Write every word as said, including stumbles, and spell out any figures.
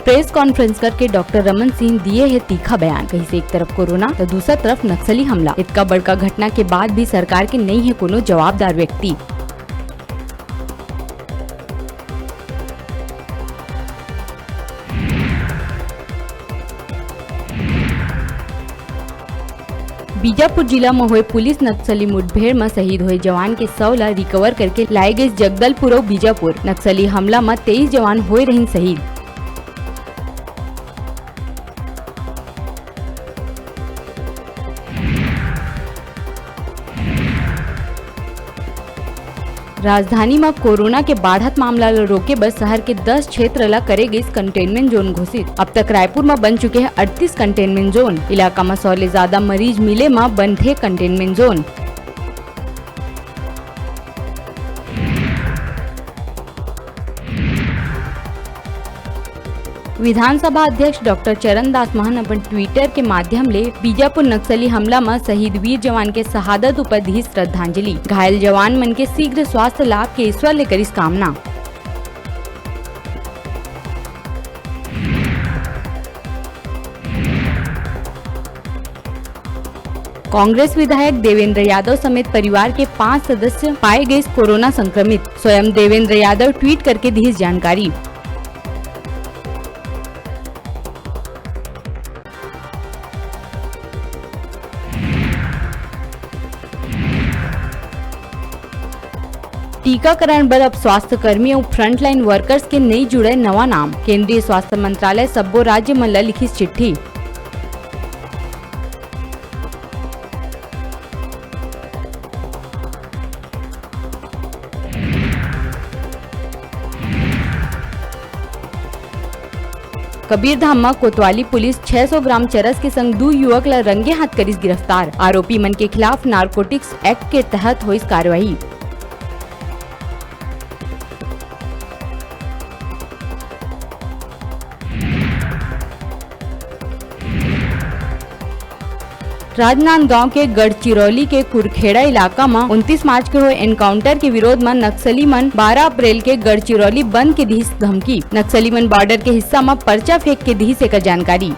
Press conference करके doctor Raman Singh दिए हे तीखा बयान, कहिसे एक तरफ कोरोना तो दूसरा तरफ नक्सली हमला। इतका बड़का घटना के बाद भी सरकार के नइ हे कोनो जवाबदार व्यक्ति। बीजापुर जिला म होए पुलिस नक्सली मुठभेड़ म शहीद होए जवान के शव ल रिकवर करके लाए गइस जगदलपुर अउ बीजापुर। नक्सली हमला म तेईस जवान होए रहिन शहीद। राजधानी म कोरोना के बाढ़त मामला ल रोके बर शहर के दस क्षेत्र ल करे गइस कंटेनमेंट जोन घोषित। अब तक रायपुर म बन चुके हे अड़तीस कंटेनमेंट जोन। इलाका म सौ ले ज्यादा मरीज मिले म बनथे कंटेनमेंट जोन। विधानसभा अध्यक्ष डॉक्टर चरणदास महंत अपन ट्विटर के माध्यम ले बीजापुर नक्सली हमला म शहीद वीर जवान के शहादत उपर दिहिस श्रद्धांजलि। घायल जवान मन के शीघ्र स्वास्थ्य लाभ के ईश्वर ले करिस कामना। कांग्रेस विधायक देवेंद्र यादव समेत परिवार के पांच सदस्य पाए गइस कोरोना संक्रमित। स्वयं देवेंद्र यादव ट्वीट करके दिहिस जानकारी। टीकाकरण बर अब स्वास्थ्य कर्मी अउ फ्रंटलाइन वर्कर्स के नइ जुड़े नवा नाम। केंद्रीय स्वास्थ्य मंत्रालय सब्बो राज्य मन ल लिखिस चिट्ठी। कबीरधाम म कोतवाली पुलिस छह सौ ग्राम चरस के संग दू युवक ल रंगे हाथ करिस गिरफ्तार। आरोपी मन के खिलाफ नारकोटिक्स एक्ट के तहत होइस कार्रवाई। राजनांदगांव के गढ़चिरौली के कुरखेड़ा इलाका म उनतीस मार्च के होए एनकाउंटर के विरोध म नक्सली मन बारह अप्रैल के गढ़चिरौली बंद के दिस धमकी। नक्सली मन बॉर्डर के हिस्सा म पर्चा फेंक के दिस एकर जानकारी।